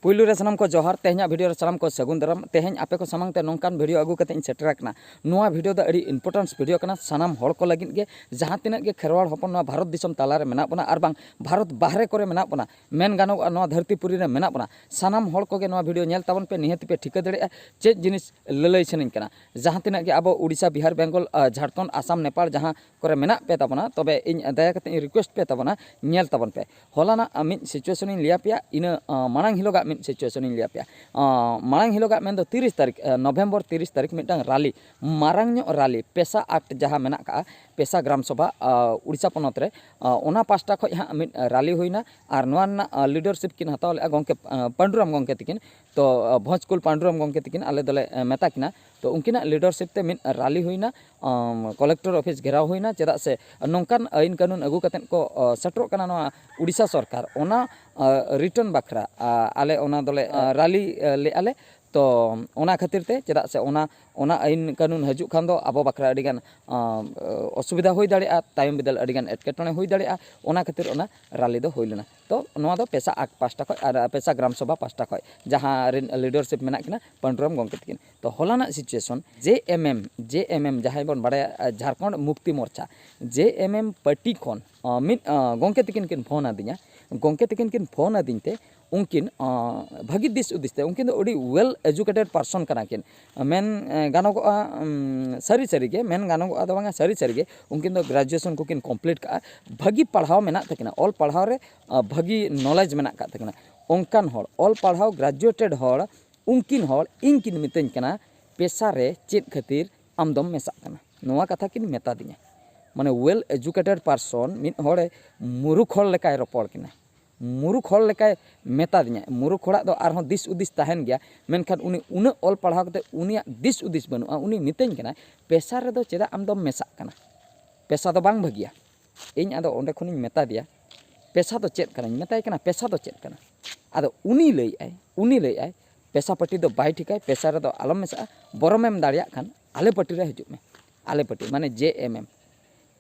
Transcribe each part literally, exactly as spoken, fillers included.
ᱯᱩᱭᱞᱩ ᱨᱮ ᱥᱟᱱᱟᱢ ᱠᱚ ᱡᱚᱦᱟᱨ᱾ ᱛᱮᱦᱮᱧᱟᱜ ᱵᱷᱤᱰᱤᱭᱳ ᱨᱮ ᱥᱟᱱᱟᱢ ᱠᱚ ᱥᱟᱹᱜᱩᱱ ᱫᱟᱨᱟᱢ᱾ ᱛᱮᱦᱮᱧ ᱟᱯᱮ ᱠᱚ ᱥᱟᱢᱟᱝ ᱛᱮ ᱱᱚᱝᱠᱟᱱ ᱵᱷᱤᱰᱤᱭᱳ ᱟᱹᱜᱩ ᱠᱟᱛᱮ ᱤᱧ ᱥᱮᱴᱮᱨ ᱟᱠᱟᱱᱟ᱾ ᱱᱚᱣᱟ ᱵᱷᱤᱰᱤᱭᱳ ᱫᱚ ᱟᱹᱰᱤ ᱤᱢᱯᱚᱨᱴᱮᱱᱥ ᱵᱷᱤᱰᱤᱭᱳ ᱠᱟᱱᱟ ᱥᱟᱱᱟᱢ ᱦᱚᱲ ᱠᱚ ᱞᱟᱹᱜᱤᱫ ᱜᱮ, ᱡᱟᱦᱟᱸ ᱛᱤᱱᱟᱹᱜ ᱜᱮ ᱠᱷᱮᱨᱣᱟᱲ ᱦᱚᱯᱚᱱ ᱱᱚᱣᱟ ᱵᱷᱟᱨᱚᱛ ᱫᱤᱥᱚᱢ ᱛᱟᱞᱟ ᱨᱮ ᱢᱮᱱᱟᱜ ᱵᱚᱱᱟ ᱟᱨ ᱵᱟᱝ ᱵᱷᱟᱨᱚᱛ ᱵᱟᱦᱨᱮ ᱠᱚᱨᱮ ᱢᱮᱱᱟᱜ ᱵᱚᱱᱟ, ᱢᱮᱱ ᱜᱟᱱᱚᱜᱼᱟ ᱱᱚᱣᱟ ᱫᱷᱟᱹᱨᱛᱤ ᱯᱩᱨᱤ ᱨᱮ ᱢᱮᱱᱟᱜ ᱵᱚᱱᱟ, ᱥᱟᱱᱟᱢ ᱦᱚᱲ ᱠᱚᱜᱮ ᱱᱚᱣᱟ ᱵᱷᱤᱰᱤᱭᱳ ᱧᱮᱞ ᱛᱟᱵᱚᱱ ᱯᱮ᱾ ᱱᱤᱦᱟᱹᱛ ᱯᱮ ᱴᱷᱤᱠᱟᱹ ᱫᱟᱲᱮᱭᱟᱜᱼᱟ ᱪᱮᱫ ᱡᱤᱱᱤᱥ ᱞᱟᱹᱞᱟᱹᱭ ᱥᱟᱱᱟᱧ ᱠᱟᱱᱟ᱾ ᱡᱟᱦᱟᱸ ᱛᱤᱱᱟᱹᱜ ᱜᱮ ᱟᱵᱚ ᱩᱰᱤᱥᱟ, ᱵᱤᱦᱟᱨ, ᱵᱮᱝᱜᱚᱞ, ᱟᱨ ᱡᱷᱟᱲᱠᱷᱚᱸᱰ, ᱟᱥᱟᱢ, ᱱᱮᱯᱟᱞ ᱡᱟᱦᱟᱸ ᱠᱚᱨᱮ ᱢᱮᱱᱟᱜ ᱯᱮ ᱛᱟᱵᱚᱱᱟ, ᱛᱚᱵᱮ ᱤᱧ ᱫᱟᱭᱟ ᱠᱟᱛᱮ ᱤᱧ ᱨᱤᱠᱩᱭᱮᱥᱴ ᱯᱮ ᱛᱟᱵᱚᱱᱟ, ᱧᱮᱞ ᱛᱟᱵᱚᱱ ᱯᱮ᱾ ᱦᱚᱞᱟᱱᱟᱜ, ᱟ, ᱢᱤᱫ ᱥᱤᱪᱩᱭᱮᱥᱚᱱ ᱤᱧ ᱞᱟᱹᱭ ᱟᱯᱮᱭᱟ, ᱤᱱᱟᱹ, ᱟ, ᱢᱟᱲᱟᱝ ᱦᱤᱞᱳᱜᱟᱜ ᱢᱤᱫ ᱥᱤᱪᱩᱭᱮᱥᱚᱱ ᱤᱧ ᱞᱟᱹᱭ ᱟᱯᱮᱭᱟ᱾ ᱟ, ᱢᱟᱲᱟᱝ ᱦᱤᱞᱳᱜᱟᱜ ᱢᱮᱱᱫᱚ ᱛᱤᱨᱤᱥ ᱛᱟᱹᱨᱤᱠᱷ, ᱟ, ᱱᱚᱵᱷᱮᱢᱵᱚᱨ ᱛᱤᱨᱤᱥ ᱛᱟᱹᱨᱤᱠᱷ ᱢᱤᱫᱴᱟᱝ ᱨᱟᱞᱤ, ᱢᱟᱨᱟᱝ ᱧᱚᱜ ᱨᱟᱞᱤ, ᱯᱮᱥᱟ ᱟᱠᱴ ᱡᱟᱦᱟᱸ ᱢᱮᱱᱟᱜ ᱠᱟᱜᱼᱟ, ᱯᱮᱥᱟ ᱜᱨᱟᱢ ᱥᱚᱵᱷᱟ, ᱟ, ᱩᱲᱤᱥᱥᱟ ᱯᱚᱱᱚᱛ ᱨᱮ, ᱟ, ᱚᱱᱟ ᱯᱟᱥᱴᱟ ᱠᱷᱚᱱ ᱦᱟᱸᱜ ᱢᱤᱫ ᱨᱟᱞᱤ ᱦᱩᱭᱱᱟ᱾ ᱟᱨ ᱱᱚᱣᱟ ᱨᱮᱱᱟᱜ, ᱟ, ᱞᱤᱰᱟᱨᱥᱤᱯ ᱠᱤᱱ ᱦᱟᱛᱟᱣ ᱞᱮᱫᱼᱟ ᱜᱚᱢᱠᱮ, ᱟ, ᱯᱟᱱᱰᱩᱨᱟᱢ ᱜᱚᱢᱠᱮ ᱛᱤᱠᱤᱱ᱾ ᱛᱚ, ᱟ, ᱵᱷᱚᱸᱡᱽᱠᱩᱞ ᱯᱟᱱᱰᱩᱨᱟᱢ ᱜᱚᱢᱠᱮ ᱛᱤᱠᱤᱱ ᱟᱞᱮ ᱫᱚᱞᱮ, ᱟ, ᱢᱮᱛᱟ ᱠᱤᱱᱟ᱾ ᱛᱚ, ᱩᱱᱠᱤᱱᱟᱜ ᱞᱤᱰᱟᱨᱥᱤᱯ ᱛᱮ ᱢᱤᱫ ᱨᱟᱞᱤ ᱦᱩᱭᱱᱟ, ᱟᱢ, ᱠᱚᱞᱮᱠᱴᱚᱨ ᱚᱯᱷᱤᱥ ᱜᱷᱮᱨᱟᱣ ᱦᱩᱭᱱᱟ᱾ ᱪᱮᱫᱟᱜ ᱥᱮ ᱱᱚᱝᱠᱟᱱ ᱟᱹᱭᱤᱱ ᱠᱟᱹᱱᱩᱱ ᱟᱹᱜᱩ ᱠᱟᱛᱮᱫ ᱠᱚ, ᱟ, ᱥᱮᱴᱮᱨᱚᱜ ᱠᱟᱱᱟ ᱱᱚᱣᱟ ᱩᱲᱤᱥᱥᱟ ᱥᱚᱨᱠᱟᱨ, ᱚᱱᱟ, ᱟ, ᱨᱤᱴᱟᱨᱱ ᱵᱟᱠᱷᱨᱟ, ᱟ, ᱟᱞᱮ ᱚᱱᱟ ᱫᱚᱞᱮ, ᱟ, ᱨᱟᱞᱤ, ᱟ, ᱞᱮᱫᱼᱟ ᱞᱮ᱾ ᱛᱚ, ᱚᱱᱟ ᱠᱷᱟᱹᱛᱤᱨ ᱛᱮ, ᱪᱮᱫᱟᱜ ᱥᱮ ᱚᱱᱟ, ᱚᱱᱟ ᱟᱹᱭᱤᱱ ᱠᱟᱹᱱᱩᱱ ᱦᱤᱡᱩᱜ ᱠᱷᱟᱱ ᱫᱚ ᱟᱵᱚ ᱵᱟᱠᱷᱨᱟ ᱟᱹᱰᱤᱜᱟᱱ, ᱟ, ᱚᱥᱩᱵᱤᱫᱷᱟ ᱦᱩᱭ ᱫᱟᱲᱮᱭᱟᱜᱼᱟ, ᱛᱟᱭᱚᱢ ᱵᱤᱫᱟᱹᱞ ᱟᱹᱰᱤᱜᱟᱱ ᱮᱴᱠᱮᱴᱚᱬᱮ ᱦᱩᱭ ᱫᱟᱲᱮᱭᱟᱜᱼᱟ᱾ ᱚᱱᱟ ᱠᱷᱟᱹᱛᱤᱨ ᱚᱱᱟ ᱨᱟᱞᱤ ᱫᱚ ᱦᱩᱭ ᱞᱮᱱᱟ᱾ ᱛᱚ, ᱱᱚᱣᱟ ᱫᱚ ᱯᱮᱥᱟ ᱟᱠᱴ ᱯᱟᱥᱴᱟ ᱠᱷᱚᱱ ᱟᱨ ᱯᱮᱥᱟ ᱜᱨᱟᱢ ᱥᱚᱵᱷᱟ ᱯᱟᱥᱴᱟ ᱠᱷᱚᱱ, ᱡᱟᱦᱟᱸ ᱨᱮᱱ ᱞᱤᱰᱟᱨᱥᱤᱯ ᱢᱮᱱᱟᱜ ᱠᱤᱱᱟ ᱯᱟᱱᱰᱩᱨᱟᱢ ᱜᱚᱢᱠᱮ ᱛᱤᱠᱤᱱ᱾ ᱛᱚ, ᱦᱚᱞᱟᱱᱟᱜ ᱥᱤᱪᱩᱭᱮᱥᱚᱱ, ᱡᱮ ᱮᱢ ᱮᱢ, ᱡᱮ ᱮᱢ ᱮᱢ ᱡᱟᱦᱟᱸᱭ ᱵᱚᱱ ᱵᱟᱲᱟᱭᱟ, ᱟ, ᱡᱷᱟᱲᱠᱷᱚᱸᱰ ᱢᱩᱠᱛᱤ ᱢᱳᱨᱪᱟ, ᱡᱮ ᱮᱢ ᱮᱢ ᱯᱟᱨᱴᱤ ᱠᱷᱚᱱ, ᱟ, ᱢᱤᱫ, ᱟ, ᱜᱚᱢᱠᱮ ᱛᱤᱠᱤᱱ ᱠᱤᱱ ᱯᱷᱳᱱ ᱟᱹᱫᱤᱧᱟ᱾ ᱜᱚᱢᱠᱮ ᱛᱤᱠᱤᱱ ᱠᱤᱱ ᱯᱷᱳᱱ ᱟᱹᱫᱤᱧ ᱛᱮ ᱩᱱᱠᱤᱱ, ᱟ, ᱵᱷᱟᱹᱜᱤ ᱫᱤᱥ ᱦᱩᱫᱤᱥ ᱛᱮ, ᱩᱱᱠᱤᱱ ᱫᱚ ᱟᱹᱰᱤ well educated person ᱠᱟᱱᱟ ᱠᱤᱱ᱾ ᱢᱮᱱ, ᱮ, ᱜᱟᱱᱚᱜᱚᱜᱼᱟ, ᱩᱢ, ᱥᱟᱹᱨᱤ ᱥᱟᱹᱨᱤ ᱜᱮ, ᱢᱮᱱ ᱜᱟᱱᱚᱜᱚᱜᱼᱟ ᱫᱚ ᱵᱟᱝᱟ, ᱥᱟᱹᱨᱤ ᱥᱟᱹᱨᱤ ᱜᱮ ᱩᱱᱠᱤᱱ ᱫᱚ ᱜᱨᱮᱡᱩᱭᱮᱥᱚᱱ ᱠᱚᱠᱤᱱ ᱠᱚᱢᱯᱞᱤᱴ ᱠᱟᱜᱼᱟ᱾ ᱵᱷᱟᱹᱜᱤ ᱯᱟᱲᱦᱟᱣ ᱢᱮᱱᱟᱜ ᱛᱟᱹᱠᱤᱱᱟ, ᱚᱞ ᱯᱟᱲᱦᱟᱣ ᱨᱮ, ᱟ, ᱵᱷᱟᱹᱜᱤ ᱱᱚᱞᱮᱡᱽ ᱢᱮᱱᱟᱜ ᱟᱠᱟᱫ ᱛᱟᱹᱠᱤᱱᱟ᱾ ᱚᱱᱠᱟᱱ ᱦᱚᱲ, ᱚᱞ ᱯᱟᱲᱦᱟᱣ ᱜᱨᱮᱡᱩᱭᱮᱴᱮᱰ ᱦᱚᱲ, ᱩᱱᱠᱤᱱ ᱦᱚᱲ ᱤᱧ ᱠᱤᱱ ᱢᱤᱛᱟᱹᱧ ᱠᱟᱱᱟ, "ᱯᱮᱥᱟ ᱨᱮ ᱪᱮᱫ ᱠᱷᱟᱹᱛᱤᱨ ᱟᱢ ᱫᱚᱢ ᱢᱮᱥᱟᱜ ᱠᱟᱱᱟ?" ᱱᱚᱣᱟ ᱠᱟᱛᱷᱟ ᱠᱤᱱ ᱢᱮᱛᱟ ᱫᱤᱧᱟ᱾ ᱢᱟᱱᱮ, well educated person, ᱢᱤᱫ ᱦᱚᱲᱮ ᱢᱩᱨᱩᱠᱷ ᱦᱚᱲ ᱞᱮᱠᱟᱭ ᱨᱚᱯᱚᱲ ᱠᱤᱱᱟ᱾ ᱢᱩᱨᱩᱠᱷ ᱦᱚᱲ ᱞᱮᱠᱟᱭ ᱢᱮᱛᱟ ᱫᱤᱧᱟ᱾ ᱢᱩᱨᱩᱠᱷ ᱦᱚᱲᱟᱜ ᱫᱚ ᱟᱨᱦᱚᱸ ᱫᱤᱥ ᱦᱩᱫᱤᱥ ᱛᱟᱦᱮᱱ ᱜᱮᱭᱟ, ᱢᱮᱱᱠᱷᱟᱱ ᱩᱱᱤ ᱩᱱᱟᱹᱜ ᱚᱞ ᱯᱟᱲᱦᱟᱣ ᱠᱟᱛᱮ ᱩᱱᱤᱭᱟᱜ ᱫᱤᱥ ᱦᱩᱫᱤᱥ ᱵᱟᱹᱱᱩᱜᱼᱟ᱾ ᱩᱱᱤ ᱢᱤᱛᱟᱹᱧ ᱠᱟᱱᱟᱭ, "ᱯᱮᱥᱟ ᱨᱮᱫᱚ ᱪᱮᱫᱟᱜ ᱟᱢ ᱫᱚᱢ ᱢᱮᱥᱟᱜ ᱠᱟᱱᱟ? ᱯᱮᱥᱟ ᱫᱚ ᱵᱟᱝ ᱵᱷᱟᱹᱜᱤᱭᱟ?" ᱤᱧ ᱟᱫᱚ ᱚᱸᱰᱮ ᱠᱷᱚᱱᱤᱧ ᱢᱮᱛᱟ ᱫᱮᱭᱟ, "ᱯᱮᱥᱟ ᱫᱚ ᱪᱮᱫ ᱠᱟᱱᱟᱧ?" ᱢᱮᱛᱟᱭ ᱠᱟᱱᱟ, "ᱯᱮᱥᱟ ᱫᱚ ᱪᱮᱫ ᱠᱟᱱᱟ?" ᱟᱫᱚ ᱩᱱᱤ ᱞᱟᱹᱭᱮᱫᱼᱟᱭ, ᱩᱱᱤ ᱞᱟᱹᱭᱮᱫᱼᱟᱭ, "ᱯᱮᱥᱟ ᱯᱟᱹᱴᱤ ᱫᱚ ᱵᱟᱭ ᱴᱷᱤᱠᱟᱭ, ᱯᱮᱥᱟ ᱨᱮᱫᱚ ᱟᱞᱚᱢ ᱢᱮᱥᱟᱜᱼᱟ, ᱵᱚᱨᱚᱢᱮᱢ ᱫᱟᱲᱮᱭᱟᱜ ᱠᱷᱟᱱ ᱟᱞᱮ ᱯᱟᱹᱴᱤ ᱨᱮ ᱦᱤᱡᱩᱜ ᱢᱮ, ᱟᱞᱮ ᱯᱟᱹᱴᱤ, ᱢᱟᱱᱮ ᱡᱮ ᱮᱢ ᱮᱢ᱾"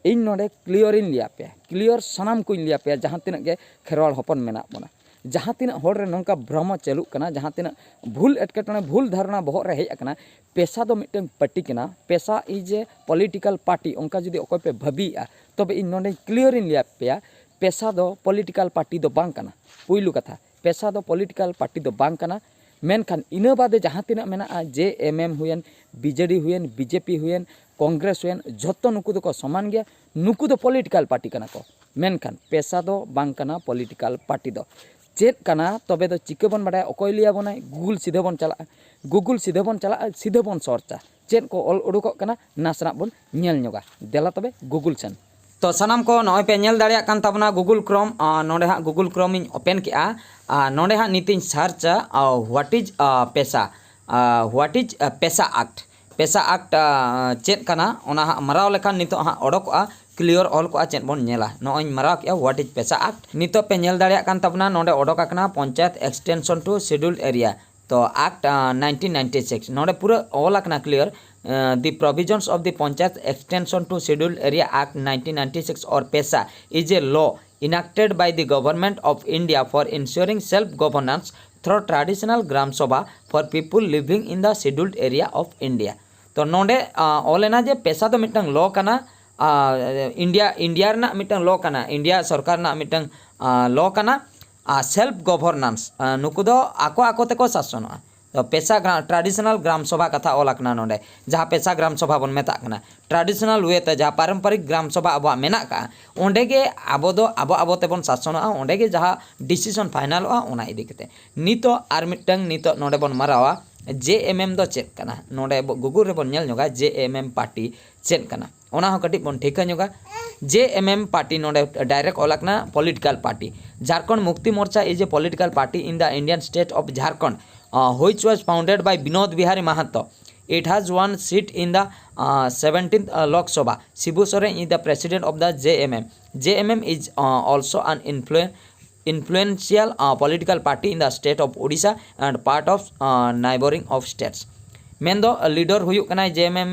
ᱤᱧ ᱱᱚᱰᱮ ᱠᱞᱤᱭᱚᱨᱤᱧ ᱞᱟᱹᱭ ᱟᱯᱮᱭᱟ, ᱠᱞᱤᱭᱚᱨ ᱥᱟᱱᱟᱢ ᱠᱚᱧ ᱞᱟᱹᱭ ᱟᱯᱮᱭᱟ, ᱡᱟᱦᱟᱸ ᱛᱤᱱᱟᱹᱜ ᱜᱮ ᱠᱷᱮᱨᱣᱟᱲ ᱦᱚᱯᱚᱱ ᱢᱮᱱᱟᱜ ᱵᱚᱱᱟ᱾ ᱡᱟᱦᱟᱸ ᱛᱤᱱᱟᱹᱜ ᱦᱚᱲ ᱨᱮ ᱱᱚᱝᱠᱟ ᱵᱷᱨᱚᱢᱚ ᱪᱟᱹᱞᱩᱜ ᱠᱟᱱᱟ, ᱡᱟᱦᱟᱸ ᱛᱤᱱᱟᱹᱜ ᱵᱷᱩᱞ ᱮᱴᱠᱮᱴᱚᱬᱮ, ᱵᱷᱩᱞ ᱫᱷᱟᱨᱚᱱᱟ ᱵᱚᱦᱚᱜ ᱨᱮ ᱦᱮᱡ ᱟᱠᱟᱱᱟ, ᱯᱮᱥᱟ ᱫᱚ ᱢᱤᱫᱴᱟᱝ ᱯᱟᱨᱴᱤ ᱠᱟᱱᱟ, ᱯᱮᱥᱟ is a political party, ᱚᱱᱠᱟ ᱡᱩᱫᱤ ᱚᱠᱚᱭ ᱯᱮ ᱵᱷᱟᱹᱵᱤᱭᱮᱫᱼᱟ, ᱛᱚᱵᱮ ᱤᱧ ᱱᱚᱰᱮᱧ ᱠᱞᱤᱭᱟᱨᱤᱧ ᱞᱟᱹᱭᱟᱫ ᱯᱮᱭᱟ, ᱯᱮᱥᱟ ᱫᱚ ᱯᱚᱞᱤᱴᱤᱠᱟᱞ ᱯᱟᱨᱴᱤ ᱫᱚ ᱵᱟᱝ ᱠᱟᱱᱟ᱾ ᱯᱩᱭᱞᱩ ᱠᱟᱛᱷᱟ, ᱯᱮᱥᱟ ᱫᱚ ᱯᱚᱞᱤᱴᱤᱠᱟᱞ ᱯᱟᱨᱴᱤ ᱫᱚ ᱵᱟᱝ ᱠᱟᱱᱟ᱾ ᱢᱮᱱᱠᱷᱟᱱ ᱤᱱᱟᱹ ᱵᱟᱫᱮ ᱡᱟᱦᱟᱸ ᱛᱤᱱᱟᱹᱜ ᱢᱮᱱᱟᱜᱼᱟ, ᱡᱮ ᱮᱢ ᱮᱢ ᱦᱩᱭᱮᱱ, ᱵᱤ ᱡᱮ ᱰᱤ ᱦᱩᱭᱮᱱ, ᱵᱤ ᱡᱮ ᱯᱤ ᱦᱩᱭᱮᱱ, ᱠᱚᱝᱜᱨᱮᱥ ᱦᱩᱭᱮᱱ, ᱡᱷᱚᱛᱚ ᱱᱩᱠᱩ ᱫᱚᱠᱚ ᱥᱚᱢᱟᱱ ᱜᱮᱭᱟ᱾ ᱱᱩᱠᱩ ᱫᱚ ᱯᱚᱞᱤᱴᱤᱠᱟᱞ ᱯᱟᱨᱴᱤ ᱠᱟᱱᱟ ᱠᱚ, ᱢᱮᱱᱠᱷᱟᱱ ᱯᱮᱥᱟ ᱫᱚ ᱵᱟᱝ ᱠᱟᱱᱟ ᱯᱚᱞᱤᱴᱤᱠᱟᱞ ᱯᱟᱨᱴᱤ ᱫᱚ᱾ ᱪᱮᱫ ᱠᱟᱱᱟ ᱛᱚᱵᱮ ᱫᱚ ᱪᱤᱠᱟᱹ ᱵᱚᱱ ᱵᱟᱰᱟᱭᱟ? ᱚᱠᱚᱭ ᱞᱟᱹᱭ ᱟᱵᱚᱱᱟᱭ? ᱜᱩᱜᱩᱞ ᱥᱤᱫᱷᱟᱹ ᱵᱚᱱ ᱪᱟᱞᱟᱜᱼᱟ, ᱜᱩᱜᱩᱞ ᱥᱤᱫᱷᱟᱹ ᱵᱚᱱ ᱪᱟᱞᱟᱜᱼᱟ, ᱥᱤᱫᱷᱟᱹ ᱵᱚᱱ ᱥᱚᱨᱪᱟ᱾ ᱪᱮᱫ ᱠᱚ ᱚᱞ ᱩᱰᱩᱠᱚᱜ ᱠᱟᱱᱟ, ᱱᱟᱥᱮᱱᱟᱜ ᱵᱚᱱ ᱧᱮᱞ ᱧᱚᱜᱟ᱾ ᱫᱮᱞᱟ ᱛᱚᱵᱮ ᱜᱩᱜᱩᱞ ᱥᱮᱱ᱾ ᱛᱚ ᱥᱟᱱᱟᱢ ᱠᱚ ᱱᱚᱜᱼᱚᱭ ᱯᱮ ᱧᱮᱞ ᱫᱟᱲᱮᱭᱟᱜ ᱠᱟᱱ ᱛᱟᱵᱚᱱᱟ Google Chrome᱾ ᱟᱨ ᱱᱚᱰᱮ ᱦᱟᱸᱜ Google Chromeᱤᱧ ᱳᱯᱮᱱ ᱠᱮᱜᱼᱟ᱾ ᱟᱨ ᱱᱚᱰᱮ ᱦᱟᱸᱜ ᱱᱤᱛᱤᱧ ᱥᱟᱨᱪᱟ what is ᱯᱮᱥᱟ, what is ᱯᱮᱥᱟ act. ᱯᱮᱥᱟ act ᱪᱮᱫ ᱠᱟᱱᱟ ᱚᱱᱟ ᱦᱟᱸᱜ ᱢᱟᱨᱟᱣ ᱞᱮᱠᱷᱟᱱ ᱱᱤᱛᱚᱜ ᱦᱟᱸᱜ ᱚᱰᱚᱠᱚᱜᱼᱟ, ᱠᱞᱤᱭᱟᱨ ᱚᱞ ᱠᱚᱜᱼᱟ, ᱪᱮᱫ ᱵᱚᱱ ᱧᱮᱞᱟ᱾ ᱱᱚᱜᱼᱚᱭ ᱤᱧ ᱢᱟᱨᱟᱣ ᱠᱮᱜᱼᱟ what is ᱯᱮᱥᱟ ᱟᱠᱴ᱾ ᱱᱤᱛᱚᱜ ᱯᱮ ᱧᱮᱞ ᱫᱟᱲᱮᱭᱟᱜ ᱠᱟᱱ ᱛᱟᱵᱚᱱᱟ ᱱᱚᱰᱮ ᱚᱰᱚᱠ ᱟᱠᱟᱱᱟ Panchayat Extension to Scheduled Area᱾ ᱛᱚ ᱟᱠᱴ ᱱᱟᱭᱤᱱᱴᱤᱱ ᱱᱟᱭᱤᱱᱴᱤ ᱥᱤᱠᱥ ᱱᱚᱰᱮ ᱯᱩᱨᱟᱹ ᱚᱞ ᱟᱠᱟᱱᱟ clear, the provisions of the Panchayat Extension to Scheduled Area Act nineteen ninety six or PESA is a law enacted by the Government of India for ensuring self governance through traditional Gram Sabha for people living in the scheduled area of India. ᱛᱚ ᱱᱚᱰᱮ ᱚᱞ ᱮᱱᱟ ᱡᱮ ᱯᱮᱥᱟ ᱫᱚ ᱢᱤᱫᱴᱟᱝ ᱞᱚ ᱠᱟᱱᱟ, India India ᱨᱮᱱᱟᱜ ᱢᱤᱫᱴᱟᱝ ᱞᱚ ᱠᱟᱱᱟ, ᱤᱱᱰᱤᱭᱟ ᱥᱚᱨᱠᱟᱨ ᱨᱮᱱᱟᱜ ᱢᱤᱫᱴᱟᱝ ᱞᱚ ᱠᱟᱱᱟ, ᱟᱨ ᱥᱮᱞᱯ ᱜᱚᱵᱷᱚᱨᱱᱟᱱᱥ, ᱱᱩᱠᱩ ᱫᱚ ᱟᱠᱚ ᱟᱠᱚ ᱛᱮᱠᱚ ᱥᱟᱥᱚᱱᱚᱜᱼᱟ᱾ ᱛᱚ ᱯᱮᱥᱟ ᱜᱨᱟ-, traditional ᱜᱨᱟᱢ ᱥᱚᱵᱷᱟ ᱠᱟᱛᱷᱟ ᱚᱞ ᱟᱠᱟᱱᱟ ᱱᱚᱰᱮ, ᱡᱟᱦᱟᱸ ᱯᱮᱥᱟ ᱜᱨᱟᱢ ᱥᱚᱵᱷᱟ ᱵᱚᱱ ᱢᱮᱛᱟᱜ ᱠᱟᱱᱟ, traditional way ᱛᱮ ᱡᱟᱦᱟᱸ ᱯᱟᱨᱚᱢᱯᱚᱨᱤᱠ ᱜᱨᱟᱢ ᱥᱚᱵᱷᱟ ᱟᱵᱚᱣᱟᱜ ᱢᱮᱱᱟᱜ ᱟᱠᱟᱫᱼᱟ, ᱚᱸᱰᱮ ᱜᱮ ᱟᱵᱚ ᱫᱚ ᱟᱵᱚ ᱟᱵᱚ ᱛᱮᱵᱚᱱ ᱥᱟᱥᱚᱱᱚᱜᱼᱟ, ᱚᱸᱰᱮ ᱜᱮ ᱡᱟᱦᱟᱸ ᱰᱤᱥᱤᱥᱚᱱ ᱯᱷᱟᱭᱱᱟᱞᱚᱜᱼᱟ ᱚᱱᱟ ᱤᱫᱤ ᱠᱟᱛᱮ᱾ ᱱᱤᱛᱚᱜ ᱟᱨ ᱢᱤᱫᱴᱟᱝ ᱱᱤᱛᱚᱜ ᱱᱚᱰᱮ ᱵᱚᱱ ᱢᱟᱨᱟᱣᱟ ᱡᱮ ᱮᱢ ᱮᱢ ᱫᱚ ᱪᱮᱫ ᱠᱟᱱᱟ, ᱱᱚᱰᱮ ᱜᱩᱜᱩᱞ ᱨᱮᱵᱚᱱ ᱧᱮᱞ ᱧᱚᱜᱟ ᱡᱮ ᱮᱢ ᱮᱢ ᱯᱟᱨᱴᱤ ᱪᱮᱫ ᱠᱟᱱᱟ᱾ ᱚᱱᱟ ᱦᱚᱸ ᱠᱟᱹᱴᱤᱡ ᱵᱚᱱ ᱴᱷᱤᱠᱟᱹ ᱧᱚᱜᱟ᱾ ᱡᱮ ᱮᱢ ᱮᱢ ᱯᱟᱨᱴᱤ ᱱᱚᱰᱮ ᱰᱟᱭᱨᱮᱠᱴ ᱚᱞ ᱟᱠᱟᱱᱟ political party. Jharkhand Mukti Morcha is a political party in the Indian state of Jharkhand, which was founded by Binod Bihari Mahato. It has one seat in the seventeenth Lok Sabha. Shibu Soren is the president of the J M M. J M M is also an influential political party in the state of Odisha and part of neighboring of states. ᱢᱮᱱᱫᱚ leader ᱦᱩᱭᱩᱜ ᱠᱟᱱᱟᱭ ᱡᱮ ᱮᱢ ᱮᱢ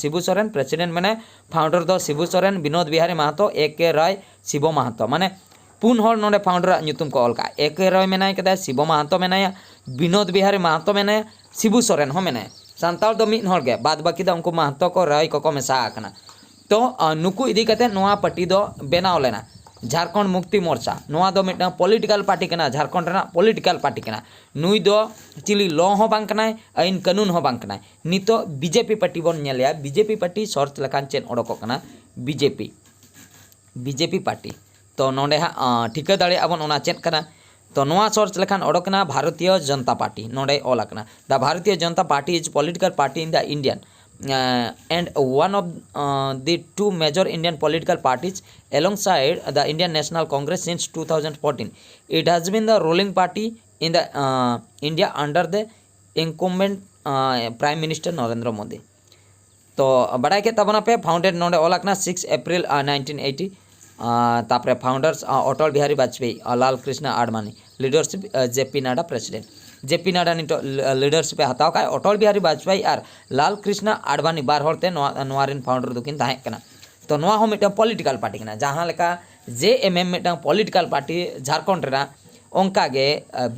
ᱥᱤᱵᱩ Soren, president ᱢᱮᱱᱟᱭ, founder ᱫᱚ ᱥᱤᱵᱩ ᱥᱚᱨᱮᱱ, ᱵᱤᱱᱳᱫ ᱵᱤᱦᱟᱨᱤ ᱢᱟᱦᱟᱛᱚ, ᱮ ᱠᱮ ᱨᱟᱭ, ᱥᱤᱵᱚ ᱢᱟᱦᱟᱛᱚ᱾ ᱢᱟᱱᱮ ᱯᱩᱱ ᱦᱚᱲ ᱱᱚᱰᱮ ᱯᱷᱟᱣᱩᱱᱰᱟᱨᱟᱜ ᱧᱩᱛᱩᱢ ᱠᱚ ᱚᱞ ᱠᱟᱜᱼᱟ᱾ ᱮ ᱠᱮ ᱨᱚᱭ ᱢᱮᱱᱟᱭ ᱠᱟᱫᱟ, ᱥᱤᱵᱚ ᱢᱟᱦᱟᱱᱛᱚ ᱢᱮᱱᱟᱭᱟ, ᱵᱤᱱᱳᱫ ᱵᱤᱦᱟᱨᱤ ᱢᱟᱦᱟᱱᱛᱚ ᱢᱮᱱᱟᱭᱟ, ᱥᱤᱵᱩ ᱥᱚᱨᱮᱱ ᱦᱚᱸ ᱢᱮᱱᱟᱭᱟ᱾ ᱥᱟᱱᱛᱟᱲ ᱫᱚ ᱢᱤᱫ ᱦᱚᱲ ᱜᱮ, ᱵᱟᱫ ᱵᱟᱹᱠᱤ ᱫᱚ ᱩᱱᱠᱩ ᱢᱟᱦᱟᱱᱛᱚ ᱠᱚ, ᱨᱟᱭ ᱠᱚᱠᱚ ᱢᱮᱥᱟ ᱟᱠᱟᱱᱟ᱾ ᱛᱚ ᱱᱩᱠᱩ ᱤᱫᱤ ᱠᱟᱛᱮ ᱱᱚᱣᱟ ᱯᱟᱨᱴᱤ ᱫᱚ ᱵᱮᱱᱟᱣ ᱞᱮᱱᱟ, ᱡᱷᱟᱲᱠᱷᱚᱸᱰ ᱢᱩᱠᱛᱤ ᱢᱳᱨᱪᱟ᱾ ᱱᱚᱣᱟ ᱫᱚ ᱢᱤᱫᱴᱟᱝ ᱯᱚᱞᱤᱴᱤᱠᱟᱞ ᱯᱟᱨᱴᱤ ᱠᱟᱱᱟ, ᱡᱷᱟᱲᱠᱷᱚᱸᱰ ᱨᱮᱱᱟᱜ ᱯᱚᱞᱤᱴᱤᱠᱟᱞ ᱯᱟᱨᱴᱤ ᱠᱟᱱᱟ᱾ ᱱᱩᱭ ᱫᱚ ᱪᱤᱞᱤ ᱞᱚ ᱦᱚᱸ ᱵᱟᱝ ᱠᱟᱱᱟᱭ, ᱟᱹᱭᱤᱱ ᱠᱟᱹᱱᱩᱱ ᱦᱚᱸ ᱵᱟᱝ ᱠᱟᱱᱟᱭ᱾ ᱱᱤᱛᱚᱜ ᱵᱤᱡᱮᱯᱤ ᱯᱟᱨᱴᱤ ᱵᱚᱱ ᱧᱮᱞᱮᱭᱟ, ᱵᱤᱡᱮᱯᱤ ᱯᱟᱨᱴᱤ ᱥᱚᱨᱪ ᱞᱮᱠᱷᱟᱱ ᱪᱮᱫ ᱚᱰᱚᱠᱚᱜ ᱠᱟᱱᱟ? BJP, BJP party. ᱛᱚ ᱱᱚᱰᱮ ᱦᱟᱸᱜ ᱴᱷᱤᱠᱟᱹ ᱫᱟᱲᱮᱭᱟᱜᱼᱟ ᱵᱚᱱ ᱚᱱᱟ ᱪᱮᱫ ᱠᱟᱱᱟ᱾ ᱛᱚ ᱱᱚᱣᱟ ᱥᱚᱨᱪ ᱞᱮᱠᱷᱟᱱ ᱚᱰᱚᱠ ᱮᱱᱟ ᱵᱷᱟᱨᱚᱛᱤᱭᱚ ᱡᱚᱱᱚᱛᱟ ᱯᱟᱨᱴᱤ, ᱱᱚᱰᱮ ᱚᱞ ᱟᱠᱟᱱᱟ, "The Bharatiya Janata Party is political party in the Indian, uh, and one of, uh, the two major Indian political parties alongside the Indian National Congress since two thousand fourteen. It has been the ruling party in the, uh, India under the incumbent, uh, Prime Minister Narendra Modi." ᱛᱚ ᱵᱟᱲᱟᱭ ᱠᱮᱫ ᱛᱟᱵᱚᱱᱟ ᱯᱮ, ᱯᱷᱟᱣᱩᱱᱰᱮᱰ ᱱᱚᱰᱮ ᱚᱞ ᱟᱠᱟᱱᱟ six April nineteen eighty᱾ ᱛᱟᱯᱚᱨᱮ ᱯᱷᱟᱣᱩᱱᱰᱟᱨᱥ ᱚᱴᱚᱞ ᱵᱤᱦᱟᱨᱤ ᱵᱟᱡᱽᱯᱮᱭᱤ, ᱞᱟᱞ Krishna Advani, leadership ᱡᱮ P ᱱᱟᱰᱟ, president. ᱡᱮ ᱯᱤ ᱱᱟᱰᱟ ᱱᱤᱛᱚᱜ ᱞᱤᱰᱟᱨᱥᱤᱯ ᱮ ᱦᱟᱛᱟᱣ ᱠᱟᱜᱼᱟ᱾ ᱚᱴᱚᱞ ᱵᱤᱦᱟᱨᱤ ᱵᱟᱡᱽᱯᱮᱭᱤ ᱟᱨ ᱞᱟᱞ ᱠᱨᱤᱥᱱᱟ ᱟᱰᱵᱟᱱᱤ ᱵᱟᱨ ᱦᱚᱲ ᱛᱮ ᱱᱚᱣᱟ, ᱱᱚᱣᱟ ᱨᱮᱱ ᱯᱷᱟᱣᱩᱱᱰᱟᱨ ᱫᱚᱠᱤᱱ ᱛᱟᱦᱮᱸ ᱠᱟᱱᱟ᱾ ᱛᱚ ᱱᱚᱣᱟ ᱦᱚᱸ ᱢᱤᱫᱴᱟᱝ ᱯᱚᱞᱤᱴᱤᱠᱟᱞ ᱯᱟᱨᱴᱤ ᱠᱟᱱᱟ, ᱡᱟᱦᱟᱸ ᱞᱮᱠᱟ ᱡᱮ ᱮᱢ ᱮᱢ ᱢᱤᱫᱴᱟᱝ ᱯᱚᱞᱤᱴᱤᱠᱟᱞ ᱯᱟᱨᱴᱤ ᱡᱷᱟᱲᱠᱷᱚᱸᱰ ᱨᱮᱱᱟᱜ, ᱚᱱᱠᱟᱜᱮ